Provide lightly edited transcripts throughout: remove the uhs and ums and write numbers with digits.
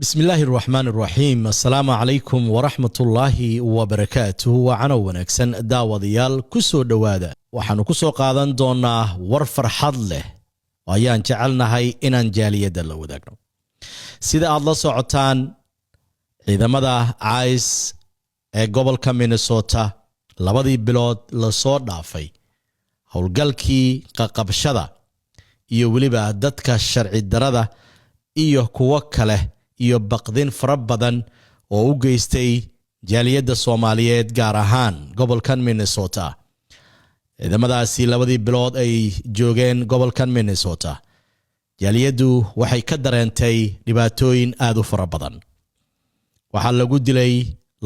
Bismillaahi raxmaan raxiim. Assalaamu calaykum waraxmatullaahi wabarakaatuh. Wacano wanaagsan, daawadayaal, ku soo dhowaada. Waxaannu ku soo qaadan doonnaa war farxad leh oo ayaan jecelnahay inaan jaaliyadda la wadaagno. Sida aad la socotaan, ciidamada ICE ee gobolka Minnesota 2dii bilood lasoo dhaafay howlgalkii qaqabshada iyo weliba dadka sharci darada iyo kuwo kale iyo baqdin fara badan oo u geystay jaaliyadda Soomaaliyeed, gaar ahaan gobolkan Minnesota. Ciidamadaasi 2dii bilood ay joogeen gobolkan Minnesota, jaaliyaddu waxay ka dareentay dhibaatooyin aad u fara badan. Waxaa lagu dilay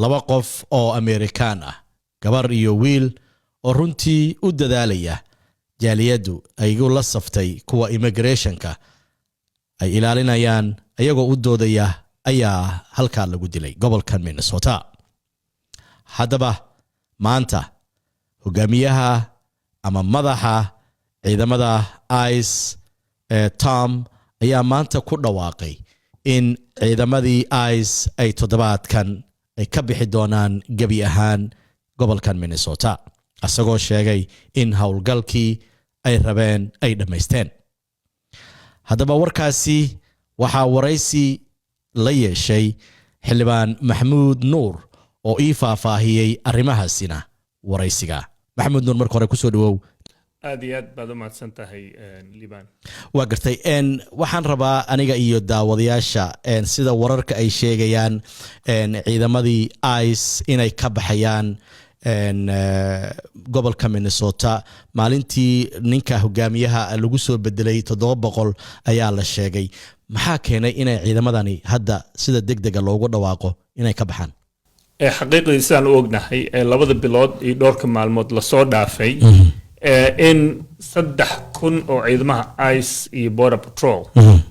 laba qof oo Amerikaan ah, gabar iyo wiil, oo runtii u dadaalaya jaaliyaddu aygu la saftay kuwa immigrationka ay ilaalinayaan, ayagoo u doodaya ayaa halkaa lagu dilay gobolkan Minnesota. Haddaba maanta hogaamiyaha ama madaxa ciidamada ICE ee Tom ayaa maanta ku dhawaaqay in ciidamadii ICE ay toddobaadkan ay ka bixi doonaan gebi ahaan gobolkan Minnesota, isagoo sheegay in howlgalkii ay rabeen ay dhammaysteen. Haddaba warkaasi waxaa waraysi la yeeshay Xildhibaan Maxamuud Nuur oo ii faahfaahiyey arrimahaasina. Waraysiga Maxamuud Nuur, marka hore kusoo dhawow. Aad iyo aad baad u mahadsan tahay, Liban. Waa gartay. Waxaan rabaa aniga iyo daawadayaasha, sida wararka ay sheegayaan, ciidamadii ICE inay ka baxayaan gobolka Minnesota. Maalintii ninka hogaamiyaha lagu soo bedelay 700 ayaa la sheegay. Maxaa keenay inay ciidamadani hadda sida deg dega loogu dhawaaqo inay ka baxaan? Xaqiiqdii, sidaan u ognahay, 2da bilood iyo dhowrka maalmood lasoo dhaafay, in 3000 oo ciidamaha ICE iyo Border Patrol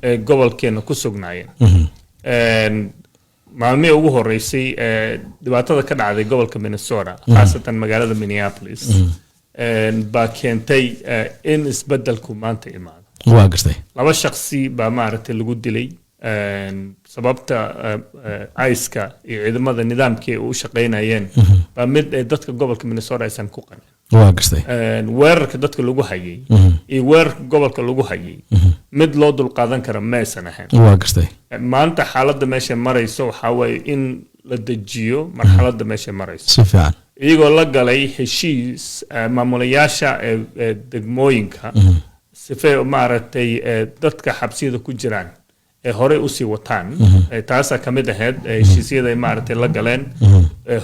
ee gobolkeena ku sugnaayeen. Maalmihii ugu horeysay ee dhibaatada ka dhacday gobolka Minnesota, khaasatan magaalada Minneapolis, baa keentay in isbedelku maanta imaado. Waa gartay. Laba shakhsi baa maaragtay lagu dilay. Sababta ICE-ka iyo ciidamada nidaamkii ay u shaqaynayeen baa mid ay dadka gobolka Minnesota aysan ku qancin. Waa gartay. Weerarka dadka lagu hayay iyo weerarka gobolka lagu hayay mid loo dulqaadan kara ma aysan ahayn. Waa gartay. Maanta xaaladda meesha marayso waxaa waaye in la dejiyo marxaladda meesha marayso, Si fiican. iyagoo la galay heshiis maamulayaasha ee degmooyinka, sifay maaragtay dadka xabsiyada ku jiraan ee horey usii wataan. Taasaa ka mid ahayd heshiisyada ay maaragtay la galeen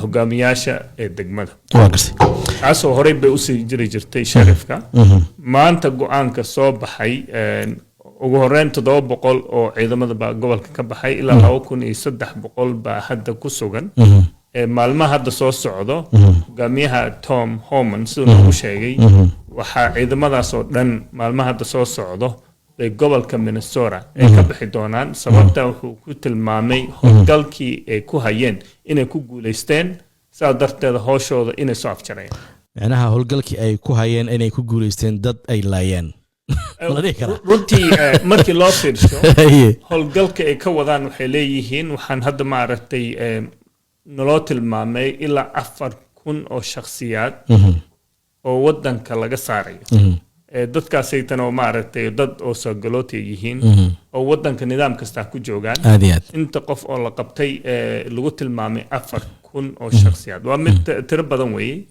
hogaamiyaasha ee degmada. Waa gartay. Taasoo horey bay usii jiri jirtay sheriffka. Maanta go-aanka soo baxay, ugu horeyn 700 oo ciidamada baa gobolka ka baxay, ilaa 2300 baa hadda ku sugan. Maalmaha hadda soo socdo, hogaamiyaha Tom Homan siduu noogu sheegay, waxaa ciidamadaas oo dhan maalmaha hadda soo socdo bay gobolka Minnesota ay ka bixi doonaan. Sababta wuxuu ku tilmaamay howlgalkii ay ku hayeen inay ku guuleysteen, sidaa darteeda hooshooda inay soo afjareen. Micnaha howlgalkii ay ku hayeen inay ku guuleysteen, dad ay laayeen ma la dhihi karaa? Runtii, markii loo fiirsho howlgalka ay ka wadaan, waxay leeyihiin waxaan hadda maaragtay naloo tilmaamay ilaa 4000 oo shakhsiyaad oo wadanka laga saarayo. Dadkaasaytan oo maaragtay dad oo soogalooti ay yihiin oo wadanka nidaam kasta ku joogaan. Aad iyo aad. Inta qof oo la qabtay lagu tilmaamay 4000 oo shakhsiyaad waa mid tiro badan weeye.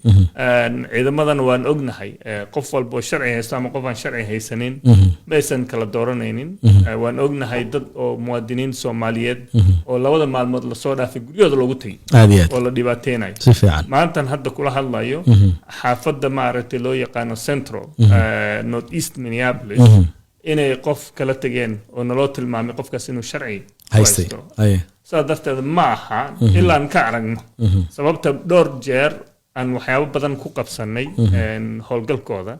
Ciidamadana waan ognahay, qof walba oo sharci haysto ama qof aan sharci haysanin maysan kala dooranaynin. Waan ognahay dad oo muwaadiniin Soomaaliyeed oo 2da maalmood lasoo dhaafay guryahooda loogu tegay Aad iyo aad. oo la dhibaateynayo. Si fiican. Maantan hadda kula hadlayo, xaafadda maaragtay loo yaqaano Central North East Minneapolis inay qof kala tegeen oo naloo tilmaamay qofkaas inuu sharci ku haystay haysto. Aye. Sidaa darteed ma aha ilaan ka aragno sababta dhowr jeer aan waxyaabo badan ku qabsanay howlgalkooda.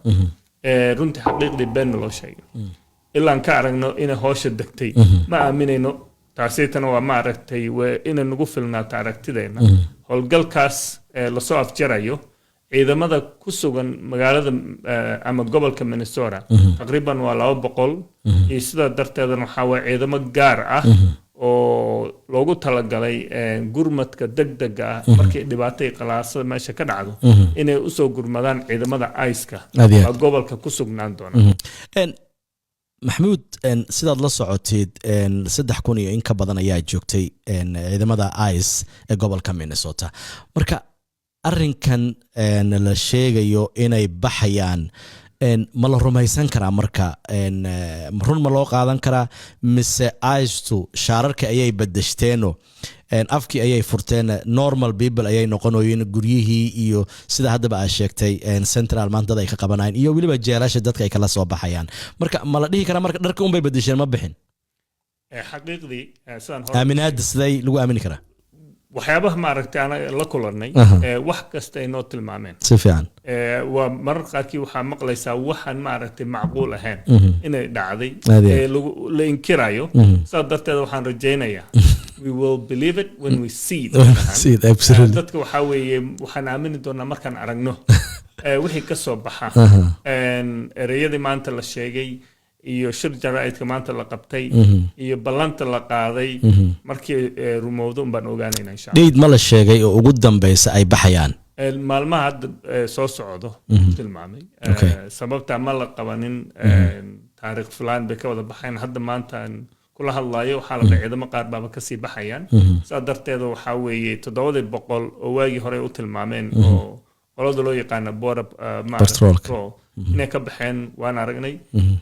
Runtii xaqiiqdii beenna loo sheegay. Ilaan ka aragno inay howsha degtay ma aaminayno. Taasaytana waa maaragtay waa inay nagu filnaato aragtideenna howlgalkaas lasoo afjarayo. Ciidamada ku sugan magaalada ama gobolka Minnesota taqriiban waa 200, iyo sidaa darteedana waxaa waye ciidamo gaar ah. Oo loogu talagalay gurmadka degdega ah markii dhibaato iyo qalaasada meesha ka dhacdo inay usoo gurmadaan ciidamada ICE-ka Aad iyo aad. baa gobolka ku sugnaan doona. Maxamuud, sidaad la socotid, 3000 iyo in ka badan ayaa joogtay ciidamada ICE ee gobolka Minnesota. Marka arrinkan la sheegayo inay baxayaan, ma la rumaysan karaa? Marka run ma loo qaadan karaa, mise ICE-tu shaararka ayay badashteeno, afkii ayay furteen, normal people ayay noqonoyin, guryihii iyo sida haddaba aad sheegtay, Central maanta dad ay ka qabanayaan iyo weliba jeelasha dadka ay kala soo baxayaan? Marka ma la dhihi karaa marka dharka unbay bedesheen, ma bixin? Xaqiiqdii, sidaan hore Aaminaadda siday lagu aamini karaa? Waxyaabaha maaragtay anaga la kulannay, wax kasta ay noo tilmaameen, Si fiican. Waa marar qaarkii waxaa maqlaysaa waxaan maaragtay macquul ahayn inay dhacday Aad iyo aad. ee la inkirayo. Saas darteed waxaan rajaynayaa we will believe it when we see it. See it, absolutely. Dadka waxaa weeye waxaan aamini doonaa markaan aragno wixii ka soo baxa. Ereyadii maanta la sheegay iyo shir jaraa'idka maanta la qabtay iyo ballanta la qaaday markii rumowdo un baan ogaanayna, insha Allah. Date ma la sheegay oo ugu dambeysa ay baxayaan? Maalmaha hadda soo socdo tilmaamay. Sababta ma la qabanin taariikh fulaan bay ka wada baxayan. Hadda maanta aan kula hadlayo waxaa la dhahay ciidamo qaar baaba kasii baxayaan. Saa darteeda waxaa weeye 700 oo waagii hore u tilmaameen oo qolada loo yaqaana border maaragtay Patrolka. patrol inay ka baxeen waan aragnay.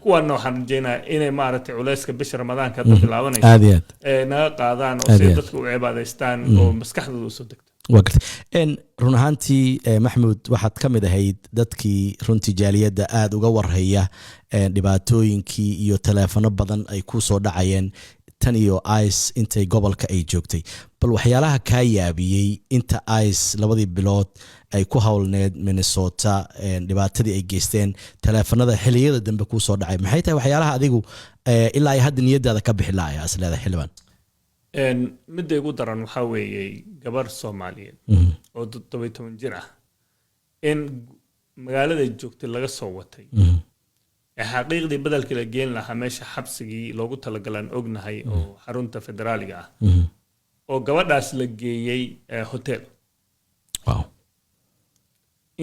Kuwaana waxaan rajaynayaa inay maaragtay culayska bisha Ramadaanka hadda bilaabanaysa Aad iyo aad. Naga qaadaan oo Aad si iyo aad. dadka u cibaadaystaan oo maskaxdooda usoo degto. Waa gartay. Run ahaantii, Maxamuud, waxaad ka mid ahayd dadkii runtii jaaliyadda aada uga warhaya, dhibaatooyinkii iyo taleefano badan ay ku soo dhacayeen tan iyo ICE intay gobolka ay joogtay. Bal waxyaalaha kaa yaabiyey inta ICE labadii bilood ay ku howlneed Minnesota, dhibaatadii ay geysteen, taleefanada xiliyada dambe kuu soo dhacay, maxay tahay waxyaalaha adigu ilaa ay hadda niyadaada ka bixi laaya is leedahay, xildhibaan? Midda igu daran waxaa weeye gabar Soomaaliyeed oo 17 jir ah in magaalada joogtay laga soo watay ee xaqiiqdii badalkii la geen lahaa meesha xabsigii loogu talagalaan ognahay oo xarunta federaaliga ah, oo gabadhaas la geeyey hotel.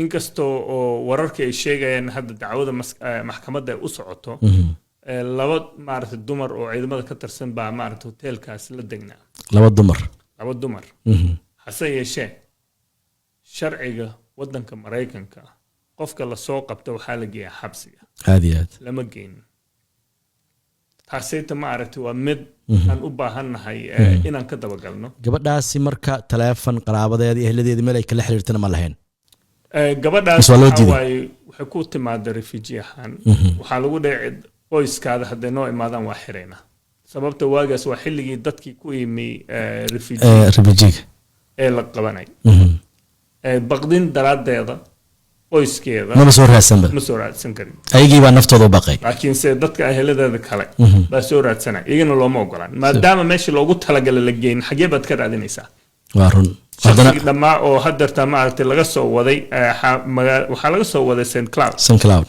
Inkastoo oo wararka ay sheegayaan hadda dacwada maxkamadda ay u socoto, laba maaragtay dumar oo ciidamada ka tirsan baa maaragtay hotelkaas la degnaa. Laba dumar? Laba dumar. Hase yeeshee sharciga waddanka Maraykanka, qofka lasoo qabta waxaa la geeyaa xabsiga. Aad iyo aad. Lama geynin. Taasayta ma aragtay waa mid aan u baahannahay inaan ka dabagalno. Gabadhaasi marka taleefon qaraabadeeda iyo ehladeeda meel ay kala xiriirtana ma lahayn? Gabadhaas Mise waa loo waxaa diiday? waaye waxay ku timaada refugee ahaan. Waxaa lagu dhacay qoyskaada hadday noo imaadaan waa xiraynaa. Sababta waagaas waa xilligii dadkii ku yimi refugee Refugee-ga ee la qabanay. Baqdin daraaddeeda qoyskeeda maba soo raadsanba. Ma soo raadsan karin. Ayagii baa naftooda u baqay. Laakiinse dadka eheladeeda kale baa soo raadsanaya, iyagana looma ogolaan maadaama meesha loogu talagalay la geyn. Xagee baad ka raadinaysaa? Waa run haddana. Shaqsigii dhammaa oo hadeerta maaragtay laga soo waday, waxaa laga soo waday St Cloud. St Cloud.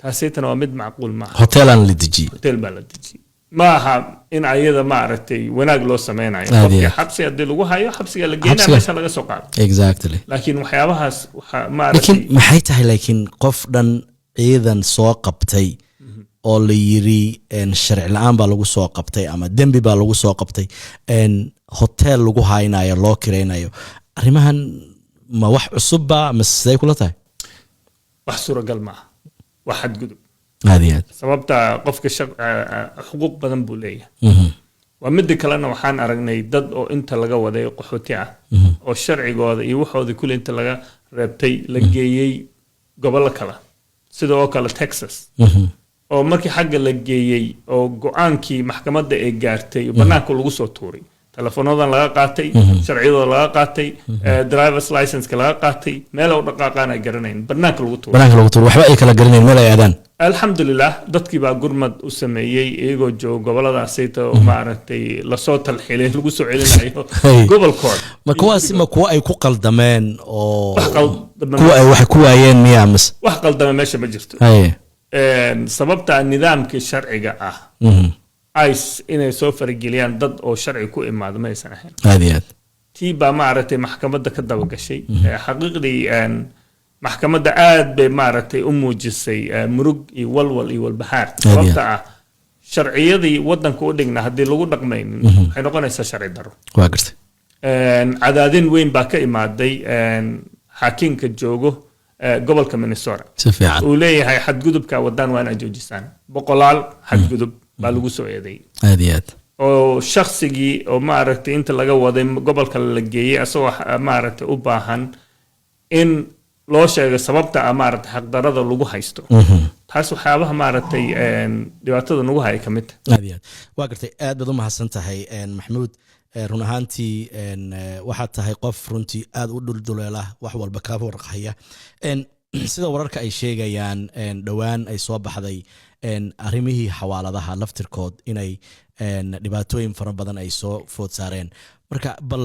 Taasaytana waa mid macquul maaha. Hoteelaan la dejiyey. Hotel baa la dejiyey. Ma aha in ayada maaragtay wanaag loo sameynayo. Aad iyo Qofkii aad. xabsi haddii lagu hayo xabsiga la geynaya, Xabsiga. meesha laga soo qaado. Laakiin waxyaabahaas waxaa maaragtay Laakiin maxay tahay, laakiin qof dhan ciidan soo qabtay oo la yiri sharci la-aan baa lagu soo qabtay ama dembi baa lagu soo qabtay, hotel lagu haynayo, loo kiraynayo, arrimahan ma wax cusubba ma siday kula tahay? Wax suuragal ma aha, waa xadgudub. Aad iyo aad. Sababta qofka xuquuq badan buu leeyahay. Waa midda kalena, waxaan aragnay dad oo inta laga waday qaxooti ah oo sharcigooda iyo waxooda kule inta laga reebtay la geeyey gobollo kale, sida oo kale Texas, oo markii xagga la geeyey oo go-aankii maxkamadda ay gaartay banaanka lagu soo tuuray, teleefoonadan laga qaatay, sharciyadooda laga qaatay, drivers license-ka laga qaatay, meel u dhaqaaqaan ay garanayn, banaanka lagu tuuray. Banaanka lagu tuuro, waxba ay kala garanayn meel ay aadaan. Alxamdulilah, dadkii baa gurmad u sameeyey iyagoo jooga goboladaasayta oo maaragtay lasoo talxilay lagu soo celinayo Hey. gobolkooda. Ma kuwaasi ma kuwa ay ku qaldameen oo Wax qaldama kuwa ay wax ku waayeen miyaa mise? Wax qaldama meesha ma jirto. Haye. Sababta nidaamkii sharciga ah. ICE inay soo farageliyaan dad oo sharci ku imaado ma aysan ahayn. Aad iyo aad. Tii baa maaragtay maxkamadda ka daba gashay. Xaqiiqdii maxkamadda aad bay maaragtay u muujisay murug iyo walwal iyo walbahaar, iyo sababta ah sharciyadii waddanka u dhigna haddii lagu dhaqmaynin waxay noqonaysaa sharci darro. Waa gartay. Cadaadin weyn baa ka imaaday xaakiimka joogo gobolka Minnesota. Si fiican. Uu leeyahay xadgudubka wadaan waa inaad joojisaan. Boqolaal xadgudub baa lagu soo eedeeyay Aad iyo aad. oo shaksigii oo maaragtay inta laga waday gobolka la geeyey asagoo maaragtay u baahan in loo sheego sababta ah maaragtay xaqdarada lagu haysto. Taas waxyaabaha maaragtay dhibaatada nagu haya ka mid tahay. Aad iyo aad, waa gartay. Aad baad u mahadsan tahay, Maxamuud. Run ahaantii waxaad tahay qof runtii aad u dhulduleela, wax walba kaa warqahaya. Sida wararka ay sheegayaan, dhowaan ay soo baxday arrimihii xawaaladaha laftirkood inay dhibaatooyin fara badan ay soo food saareen. Marka bal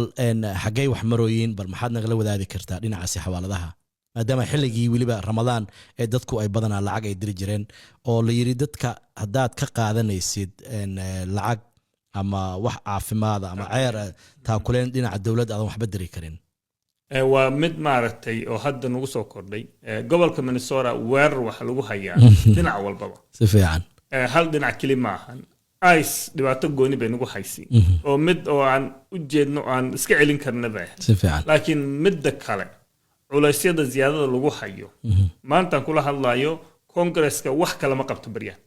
xaggay wax marooyin? Bal maxaad nagala wadaagi kartaa dhinacaasi xawaaladaha, maadaama xilligii weliba Ramadaan ee dadku ay badanaa lacag ay diri jireen oo la yidhi dadka haddaad ka qaadanaysid lacag ama wax caafimaada ama ceer taakuleen dhinaca dowladda aadan waxba diri karin? Waa mid maaragtay oo hadda nagu soo kordhay. Gobolka Minnesota weerar waxa lagu hayaa dhinac walbaba. Si fiican. Hal dhinac keli ma ahan. ICE dhibaato gooni bay nagu haysay oo mid oo aan u jeedno aan iska celin karna bay ahayd. Si fiican. Laakiin midda kale, culeysyada ziyaadada lagu hayo maantaan kula hadlayo, Congresska wax kalama qabto baryaan.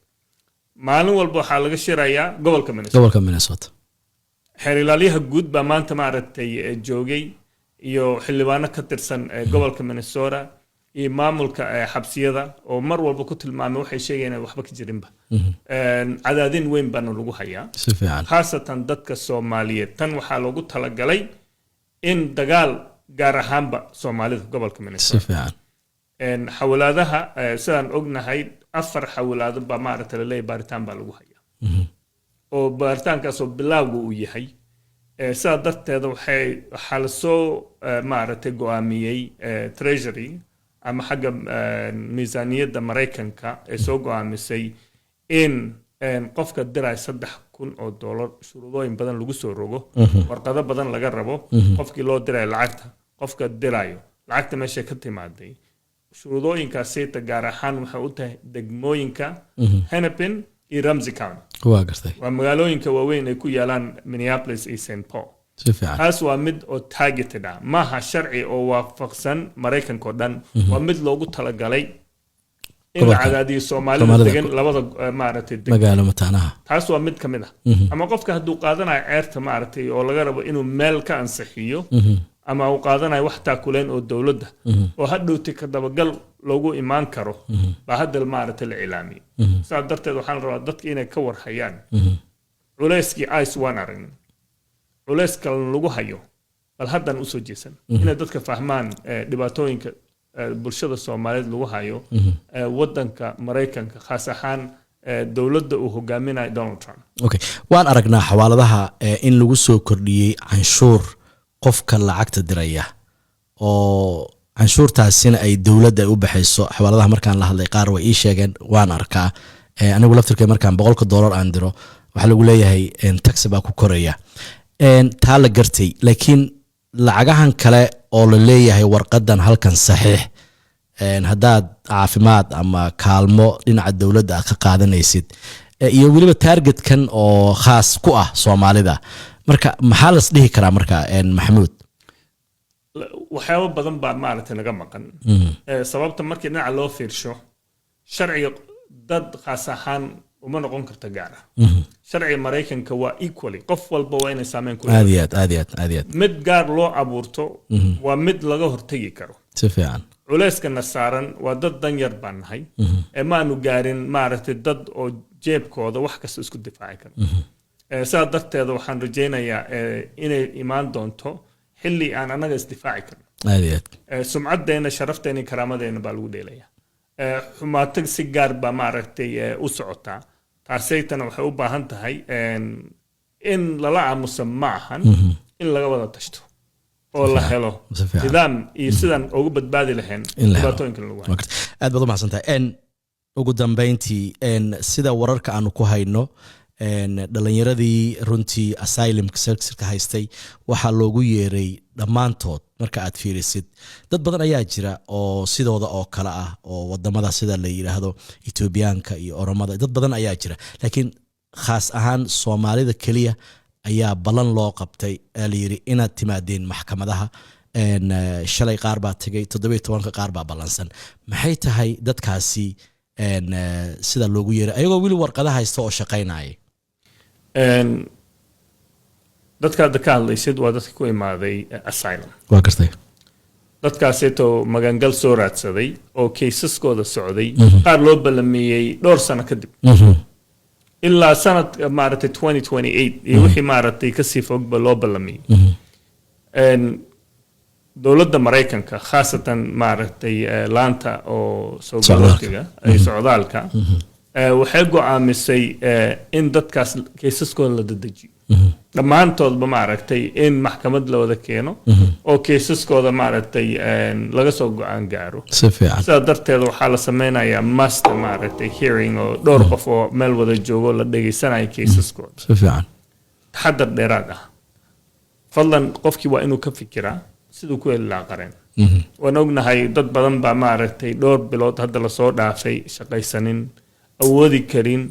Maalin walba waxaa laga shirayaa gobolka Minnesota. Gobolka Minnesota. Xeer ilaalyaha guud baa maanta maaragtay joogay iyo xildhibaano ka tirsan gobolka Minnesota iyo maamulka xabsiyada oo mar walba ku tilmaamay waxay sheegayaan inaan waxba ka jirinba. Cadaadin weyn baana lagu hayaa, Si fiican. khaasatan dadka Soomaaliyeed. Tan waxaa loogu talagalay in dagaal gaar ahaanba Soomaalida gobolka Minnesota. Si fiican. Xawalaadaha, sidaan ognahay, afar xawalaado baa maaragta laleeyahay baaritaan baa lagu hayaa oo baaritaankaasoo bilaawga uu yahay. Sidaa darteeda waxaa lasoo maaragtay go'aamiyey Treasury ama xagga miisaaniyadda Maraykanka ee soo go'aamisay in qofka diray $3,000 shuruudooyin badan lagu soo rogo, warqado badan laga rabo qofkii loo dirayo lacagta, qofka dirayo lacagta meeshay ka timaaday. Shuruudooyinkaasita gaar ahaan waxay u tahay degmooyinka Hennepin iyo Ramsey County. Waa gartay. Waa magaalooyinka waaweyn ay ku yaalaan Minneapolis iyo St. Paul. Si fiican. Taas waa mid oo targeted ah, maaha sharci oo waafaqsan Maraykanka oo dhan. Waa mid loogu talagalay in la Gobolka. cadaadiyo Soomaalida Soomaalida degan labada maaragtay degmo. Magaalo mataanaha. Taas waa mid ka mid ah. Ama qofka hadduu qaadanayo ceerta maaragtay oo laga rabo inuu meel ka ansixiyo ama uu qaadanayo wax taakuleen oo dowladda oo hadhowti ka dabagal loogu imaan karo baa hadda maaragtay la cilaamiyey. Sidaa darteed waxaan rabaa dadka inay ka warhayaan culeyskii ICE waan aragnay, culeys kalena lagu hayo. Bal haddan usoo jeesan inay dadka fahmaan dhibaatooyinka bulshada Soomaaliyeed lagu hayo waddanka Maraykanka, khaas ahaan dowladda uu hogaaminayo Donald Trump. Okay, waan aragnaa xawaaladaha in lagu soo kordhiyey canshuur qofka lacagta diraya oo canshuurtaasina ay dowladda ay u baxayso. Xawaaladaha markaan la hadlay qaar way ii sheegeen, waan arkaa. Anigu laftirkay markaan $100 aan diro waxaa lagu leeyahay tax baa ku koraya. Taa la gartay, laakiin lacagahan kale oo la leeyahay warqadan halkan saxiix haddaad caafimaad ama kaalmo dhinaca dowladda aad ka qaadanaysid, iyo weliba targetkan oo khaas ku ah Soomaalida, marka maxaa las dhihi karaa marka, Maxamuud? Waxyaabo badan baa maaragtay naga maqan. Sababta markii dhinaca loo fiirsho sharciga dad khaas ahaan uma noqon karto gaar ah. Sharciga Maraykanka waa equally, qof walba waa inay saameyn ku Aad iyo aad, aad iyo aad, aad iyo aad. Mid gaar loo abuurto waa mid laga hortegi karo. Si fiican. Culeyskana saaran waa dad danyar baan nahay ee maanu gaarin maaragtay dad oo jeebkooda wax kasta isku difaaci karo. Sidaa darteeda waxaan rajaynayaa inay imaan doonto xilli aan annaga isdifaaci karno. Aad iyo aad. Sumcaddeena, sharafteena iyo karaamadeenna baa lagu dheelaya. Xumaato si gaar baa maaragtay u socotaa. Taasaytana waxay u baahan tahay in lala aamuso ma ahan, in laga wada tashto oo la helo Si fiican. nidaam iyo sidaan ugu badbaadi lahayn In la helo. dhibaatooyinkan lagu hayo. Waa gartay. Aad baad u mahadsantahay. Ugu dambeyntii, sida wararka aanu ku hayno Dhalinyaradii runtii asylum ka haystay waxaa loogu yeeray dhammaantood. Marka aad fiirisid, dad badan ayaa jira oo sidooda oo kale ah oo wadamada sida la yidhaahdo Etoobiyaanka iyo Oromada, dad badan ayaa jira, laakiin khaas ahaan Soomaalida keliya ayaa ballan loo qabtay ee la yidhi inaad timaadeen maxkamadaha. Shalay qaar baa tegay, 17-ka qaar baa ballansan. Maxay tahay dadkaasi sida loogu yeeray ayagoo weli warqada haysta oo shaqaynaya? Dadka hadda ka hadlaysid waa dadka ku imaaday asylum. Waa gartay. Dadkaaseetoo magangal soo raadsaday oo cases-kooda socday, qaar loo ballameeyey dhowr sano kadib, ilaa sanad maaragtay 2028 iyo wixii maaragtay kasii fogba loo ballamiyey. Dowladda Maraykanka, khaasatan maaragtay laanta oo soo galootiga iyo socdaalka, waxay go'aamisay in dadkaas cases-kooda la dedejiyo dhammaantoodba, maaragtay in maxkamad la wada keeno oo cases-kooda maaragtay laga soo go'aan gaaro. Si fiican. Sidaa darteed waxaa la sameynayaa master maaragtay hearing oo dhowr qof oo meel wada joogo la dhegaysanayo cases-kooda. Si fiican. Taxadar dheeraad ah fadlan, qofkii waa inuu ka fikiraa siduu ku heli lahaa qareen. Waan ognahay dad badan baa maaragtay dhowr bilood hadda lasoo dhaafay shaqaysanin, awoodi karin,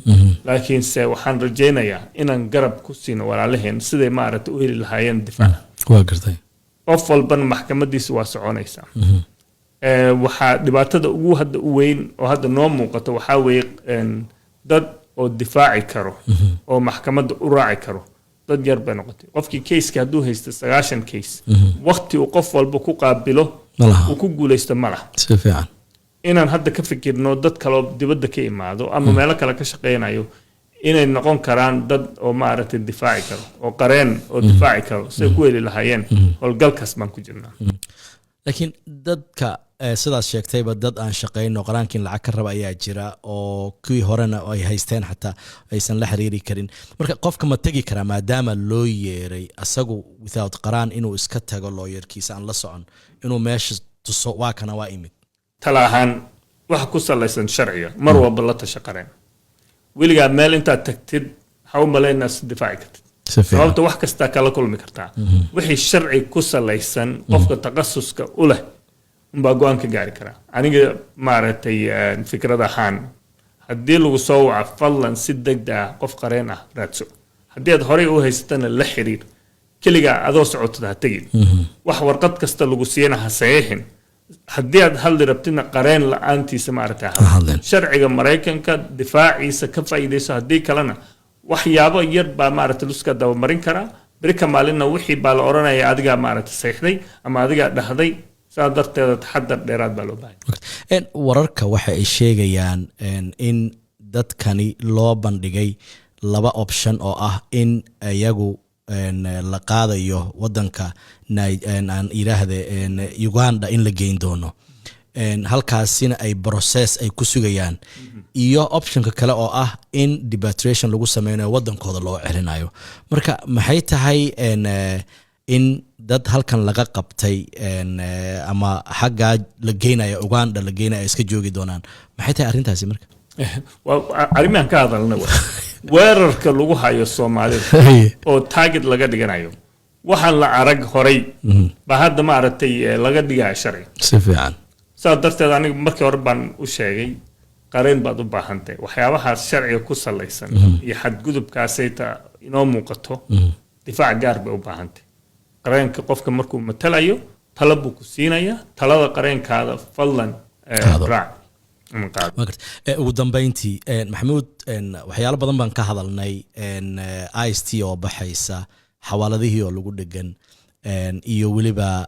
laakiinse waxaan rajaynayaa inaan garab ku siino walaalaheen siday maaragtay u heli lahaayeen difaac. Waa gartay. Qof walbana maxkamadiisa waa soconaysaa. Waxaa dhibaatada ugu hadda u weyn oo hadda noo muuqato waxaa weeye dad oo difaaci karo oo maxkamadda u raaci karo dad yar bay noqotay. Qofkii case-ka hadduu haysta 90 case, waqti uu qof walba ku qaabilo ma laha, uu ku guuleysto ma laha. Si fiican. Inaan hadda ka fikirno dad kaloo dibadda ka imaado ama meelo kale ka shaqeynayo inay noqon karaan dad oo maaragtay difaaci karo oo qareen oo difaaci karo siday ku heli lahaayeen, howlgalkaas baan ku jirnaa. Laakiin dadka sidaas sheegtayba, dad aan shaqayno, qaraankiin lacag ka raba ayaa jira oo kuwii horena ay haysteen xataa aysan la xiriiri karin. Marka qofka ma tegi karaa, maadaama loo yeeray, asagu without qaraan inuu iska tago, lawyer-kiisa aan la socon, inuu meesha tuso waa kana waa imid? Tala ahaan, waxa ku salaysan sharciga, mar walba la tasha qareen. Weligaa meel intaad tagtid ha u malaynaa is difaaci kartid, sababta wax kastaa kala kulmi kartaa. Wixii sharci ku salaysan, qofka takhasuska u leh unbaa go'aan ka gaari karaa. Aniga maaragtay fikrad ahaan, haddii lagu soo waco, fadlan si degdeg ah qof qareen ah raadso. Haddii aad horey u haysatana, la xiriir. Keligaa adoo socotid ha tegin, wax warqad kasta lagu siiyana ha saxiixin. Haddii aad hadli rabtidna, qareen la-aantiisa maaragtay ha Ha hadlin. Sharciga Maraykanka difaaciisa ka faa'iidayso. Haddii kalena waxyaabo yar baa maaragtay luska dabamarin karaa. Beri ka maalinna wixii baa la odhanaya adigaa maaragtay saxiixday ama adigaa dhahday. Saa darteeda taxadar dheeraad baa loo baahay. Wararka waxa ay sheegayaan in dadkani loo bandhigay laba option oo ah in iyagu la qaadayo wadanka aan yidhaahde Uganda in la geyn doono, halkaasina ay process ay ku sugayaan, iyo option-ka kale oo ah in deportation lagu sameynayo, wadankooda loo celinayo. Marka maxay tahay in dad halkan laga qabtay ama xaggaa la geynayo, Uganda la geynayo, ay iska joogi doonaan? Maxay tahay arrintaasi marka? Waa arrimahan ka hadalna wa weerarka lagu hayo Soomaalida oo target laga dhiganayo. Waxaan la arag horay baa hadda maaragtay laga dhigaya sharci. Si fiican. Saas darteed aniga markii hore baan u sheegay, qareen baad u baahantahay. Waxyaabahaas sharciga ku salaysan iyo xadgudubkaasayta inoo muuqato, difaac gaar bay u baahantay. Qareenka qofka markuu matalayo talo buu ku siinayaa. Talada qareenkaada fadlan Qaado. raac ama qaado. Waa gartay. Ugu dambeyntii, Maxamuud, waxyaalo badan baan ka hadalnay, ICE oo baxaysa, xawaaladihii oo lagu dhegan, iyo weliba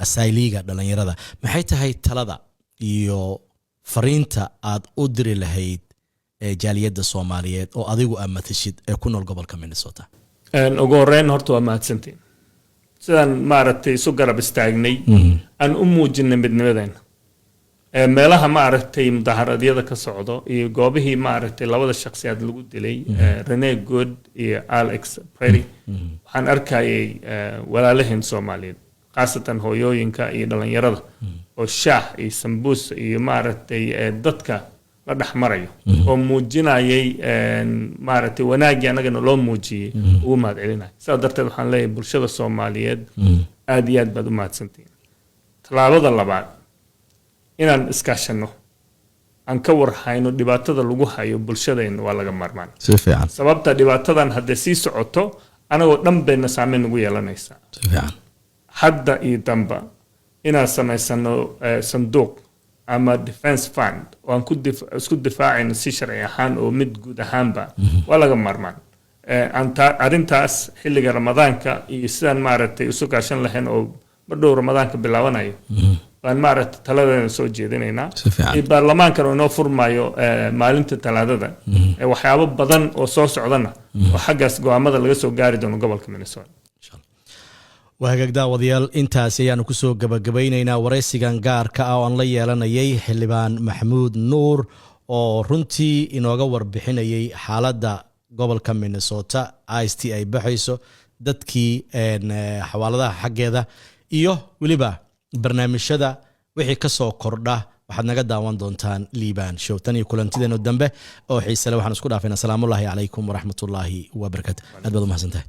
asyliga dhalinyarada. Maxay tahay talada iyo fariinta aad u diri lahayd jaaliyadda Soomaaliyeed oo adigu aad matashid ee ku nool gobolka Minnesota? Ugu horeyn horta waa mahadsantiin sidaan maaragtay isu garab istaagnay, aan u muujinay midnimadeena. Meelaha maaragtay mudaharadyada ka socdo iyo goobihii maaragtay labada shakhsiyaad lagu dilay, Renee Good iyo Alex Pretti, waxaan arkayay walaalaheen Soomaaliyeed, khaasatan hooyooyinka iyo dhalinyarada oo shaah iyo sambuus iyo maaragtay dadka La dhex marayo oo muujinayay maaragtay wanaaggii annagana loo muujiyey ugu mahad celinayo. Sidaas darteed waxaan leeyahay bulshada Soomaaliyeed, aad iyo aad baad u mahadsantihiin. Tallaabada labaad, inaan iskaashanno, aan ka warhayno dhibaatada lagu hayo bulshadeenna waa laga maarmaan. Si fiican. Sababta dhibaatadan hadday sii socoto, anagoo dhan bayna saameyn ugu yeelanaysaa. Si fiican. Hadda iyo damba inaan samaysano sanduuq ama defense fund oo aan ku isku difaacayno si sharci ahaan oo mid guud ahaanba waa laga maarmaan. Arrintaas xilliga Ramadaanka iyo sidaan maaragtay isu kaashan lahayn oo madhow Ramadaanka bilaabanayo baan maaragtay taladeena soo jeedinaynaa. Si fiican. Iyo baarlamaankan oo inoo furmayo maalinta Talaadada, waxyaabo badan oo soo socdana oo xaggaas go'aamada laga soo gaari doono gobolka Minnesota. Waa hagaag, daawadayaal, intaasi ayaanu kusoo gabagabaynaynaa waraysigan gaarka ah oo aan la yeelanayay Xildhibaan Maxamuud Nuur oo runtii inooga warbixinayay xaaladda gobolka Minnesota, ICE ay baxayso, dadkii xawaaladaha xaggeeda iyo weliba barnaamijyada wixii ka soo kordha. Waxaad naga daawan doontaan Liibaan Show. Tan iyo kulantideenu dambe oo xiisale, waxaan isku dhaafayna asalaamullaahi calaykum waraxmatullaahi wabarakaatu. Aad baad u mahadsantahay.